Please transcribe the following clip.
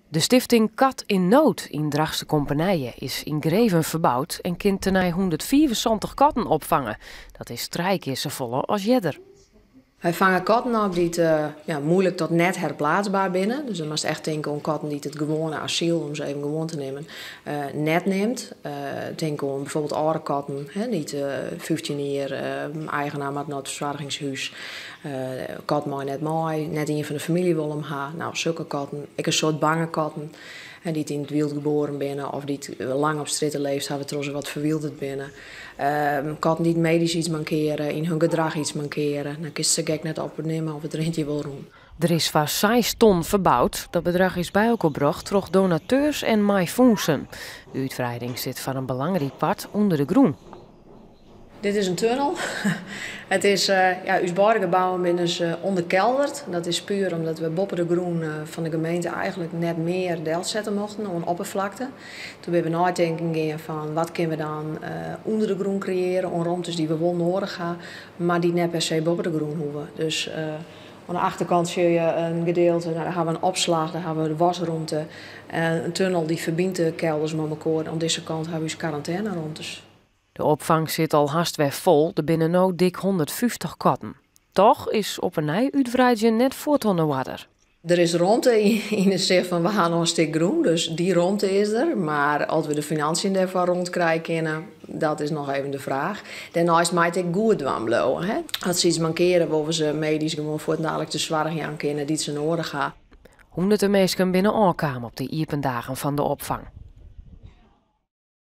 De stifting Kat in Nood yn Drachtsterkompenije is yngreven ferboud en kin tenei 175 katten opfange. Dat is trije kear safolle as earder. Wy fange katten op dy't ja, moeilijk tot net herplaatsbaar binne. Dus dan moatst echt tinke oan katten dy't it gewoane asyl, om se even gewoan te nimmen, net nimt. Tink oan bijvoorbeeld âlde katten, hè, dy't 15 jier eigenaar moat nei it fersoargingshús. Kat mei net mei, net ien fan de famylje wol him ha. No, sokke katten. Ek in soad bange katten, hè, dy't yn it wyld geboren binne of dy't lang op strjitte leefd hawwe, troch se wat ferwylderd binne. Katten dy't medysk iets mankeare, yn hun gedrach iets mankeare. Dan kinst se gek net opnimme of it rint je wol rûn. Der is foar 6 ton ferboud. Dat bedrach is by elkoar brocht troch donateurs en mei fûnsen. De útwreiding sit foar in belangryk part ûnder de grûn. Dit is in tunnel. It is, ja, ús beide gebouwen binne dus ûnderkelderd. Dat is puer omdat we boppe de grûn fan de gemeente eigenlik net mear delsette mochten oan opperflakte. Toen binne we neitinken gien fan wat kinne we dan ûnder de grûn kreëarje oan romtes dy't we wol noadich ha, mar dy't net per se boppe de grûn hoege. Dus oan de achterkant sjogge je in gedeelte, nou, dêr ha we in opslach, dêr ha we de wasromte en in tunnel dy't ferbynt de kelders mei mekoar. Oan dizze kant ha we ús karantêneromtes. De opfang sit al hast wer fol, der binne no dik 150 katten. Toch is op 'e nij útwreidzjen net fuort oan de oarder. Der is romte yn de sin fan we ha noch in stik grûn, dus dy romte is der. Mar oft we de financiën dêrfoar rûnkrije kinne, dat is noch even de fraach. Dêrneist mei it ek goed dwaan bliuwe. Hè? As se iets mankeare, wolle we se medysk gewoan fuortendalik de soarch jaan kinne dy't se noadich ha. Hûnderten minsken binne ôfkaam op de iepen dagen fan de opfang.